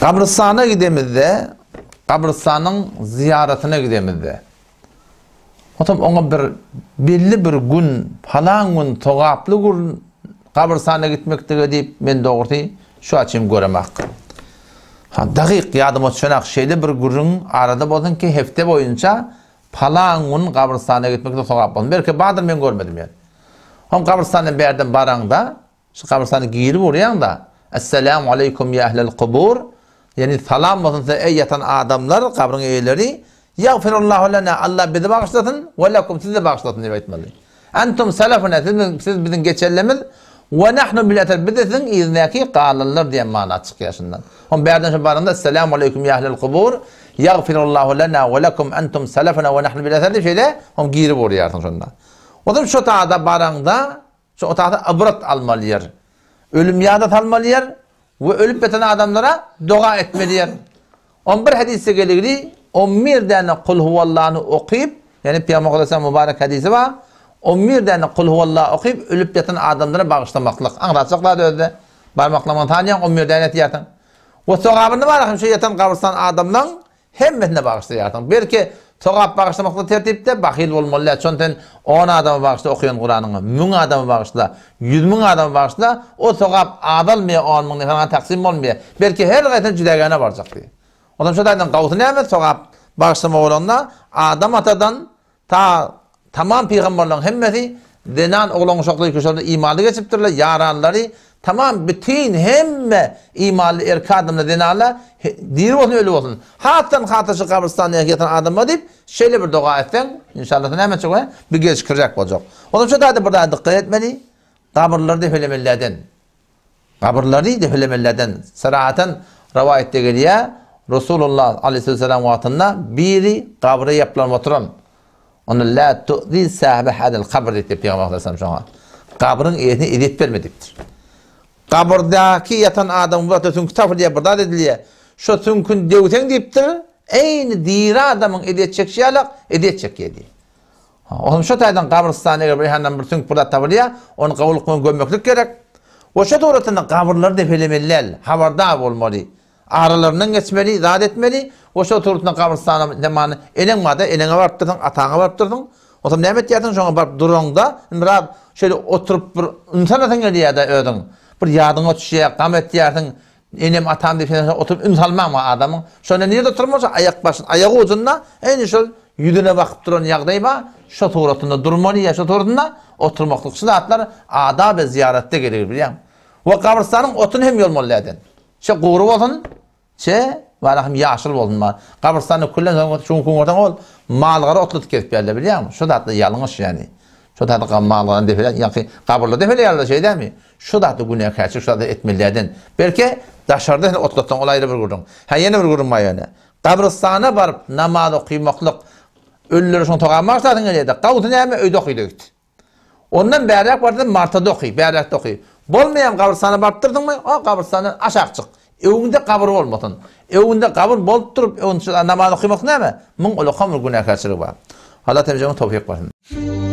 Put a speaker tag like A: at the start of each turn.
A: Gabrystana gidemizde, gabrystanyň zyýaratyna gidemizde, otam oňa bir belli bir gün, palan gün, sogaply gün gabrystana gitmeklige diýip, men dogrusy şu açym göremak. Ha, dagyk ýadyma düşenak, şeýle bir gürrüň arada bolsun ki, hepde boýunça palan gün gabrystana gitmekde sogap bolsun. Belki bardyr, men görmedim ýöne. Hom gabrystandan bärden baraňda, Şu gabrystana girip urýaň-da, Esselamu aleýkum ýa ehlel kubur, ýagny salam bolsun size eý ýatan adamlar, gabryň eýeleri, Ýagfirullahu lena, Allah bizi bagyşlasyn, we lekum, sizi-de bagyşlasyn diýip aýtmaly. Entum selefuna, siz, siz biziň geçenlerimiz, we nahnu bil eser, biz-de siziň yzyňdaky galanlar diýen mana çykýar şundan. Hom bärden şu baranda Esselamu aleýkum ýa ehlel kubur, Ýagfirullahu lena we lekum entum selefuna we nahnu bil eser diýip şeýle hom girip urýarsyň şonda. Ozal şo tada baraňda Şu otagda ybrat almaly ýer. Ölüm ýada salmaly ýer we ölüp ýatan adamlara doga etmeli ýer. On bir hadysda geligli, on bir däne Kul huwallany okyp, ýagny Pygamber aleyhisselam mübarek hadysy bar, on bir däne Kul huwalla okyp, ölüp ýatan adamlara bagyşlamaklyk. Aňsatjak zat özde. Barmaklaryňy sanýaň, on bir däne etýärsiň. We sogabyny bar hem şu ýatan gabrystan adamlaň Hemmesine bagyşlaýarsyň. Belki, sogap bagyşlamakda tertipde bahyl bolmaly däl. Şony sen on adama bagyşla okaýan Kuranyňy, müň adama bagyşla, 100 müň adama bagyşla, o sogap azalmaýar, on müň nefer taksym bolmaýar. Belki, her haýsyna jüdägäne barjak diýip. Onsoň şo taýdan gowusy näme? Sogap bagyşlama bolanda Adam atadan Ta tamam pygamberleriň hemmesi zenan oglan uşaklary ki şonda imanly geçipdirler ýaranlary tamam bütin hemme imanly erkek adamlar zenanlar diri bolsun öli bolsun hasdan hasa şu gabrystanda ýatan adamlar diýip şeýle bir doga etseň inşallah näme etjek bolýar bir gelşikirjek boljak. Ondan şu taýda bir zada dykgat etmeli gabyrlary depelemelilerden Gabyrlary depelemelerden sarahaten rowaýatda gelýär, Resulullah aleýhissalam wagtynda biri gabra ýaplanyp oturan. Onda la tu'zi sahibe hadal kabr diýipdir Pygamber aleýhissalam şoňa. Gabryň eýesine ezýet berme diýipdir. Gabyrdaky ýatan adamyň bir wagtda süňki tapylýar, bir zat edilýär. Şo süňküni döwseň diýipdir, eýni diri adamyň ezýet çekişi ýalak ezýet çekýär diýip. Onuň şo taýdan gabrystanda eger bir handan bir süňk bir zat tapylýar, ony gabyrlyk bilen gömmeklik gerek. We şo suratynda gabyrlary depelemeli däl, habardar bolmaly. Aralaryndan geçmeli, zat etmeli. We şo suratynda gabrystana zemany eneň barda, eneňe barypdyrsyň, ataňa barypdyrsyň. Onsoň näme etýärsiň, şoňa baryp duraňda, indi biraz şeýle oturyp bir üns alasyň gelýär-de özüň. Bir ýadyňa düşýär, gam etýärsiň. Enem atam diýip sen oturyp üns almaň bar adamyň. Şonda nirde oturmaly şo aýak başyn aýak ujunda indi şol ýüzüne bakyp duran ýagdaý bar. Şo suratynda durmaly ýa şo suratynda oturmaklyk şu zatlar adab-y zyýaratda gerekir bilýäňmi. We gabrystanyň otuny hem ýolmaly däden. Şe gury bolsun, şe wala hem ýaşyl bolsun bar. Gabrystanda küllen soň şu gün görseň ol mal-gara otladyp gezip ýörler bilýäňmi. Şo zatlar ýalňyş ýani. Şo zady mal-garany depelän ýaňky gabyrlar depeleýärler şeýdämi. Şu zatda günäkärçilik şu zatda etmelilerden. Belki daşarda sen otlatsaň ol aýry bir gürrüň. Hä ýene bir gürrüň bar ýöne. Gabrystana baryp namaz okymaklyk ölülere şoň sogabyny bagyşlasyň gelýärde. Gawusy näme öýde okyda git. Ondan bärräk barsaň martada oky, bärräkde oky. Bolmaýam gabrystana baryp durdyňmy, o gabrystandan aşak çyk. Öňüňde gabyr bolmasyn. Öňünde gabyr bolup durup öňünde namaz okymak näme? Muň ulakam bir günäkärçiligi bar. Allah temizlemek towfyk bersin.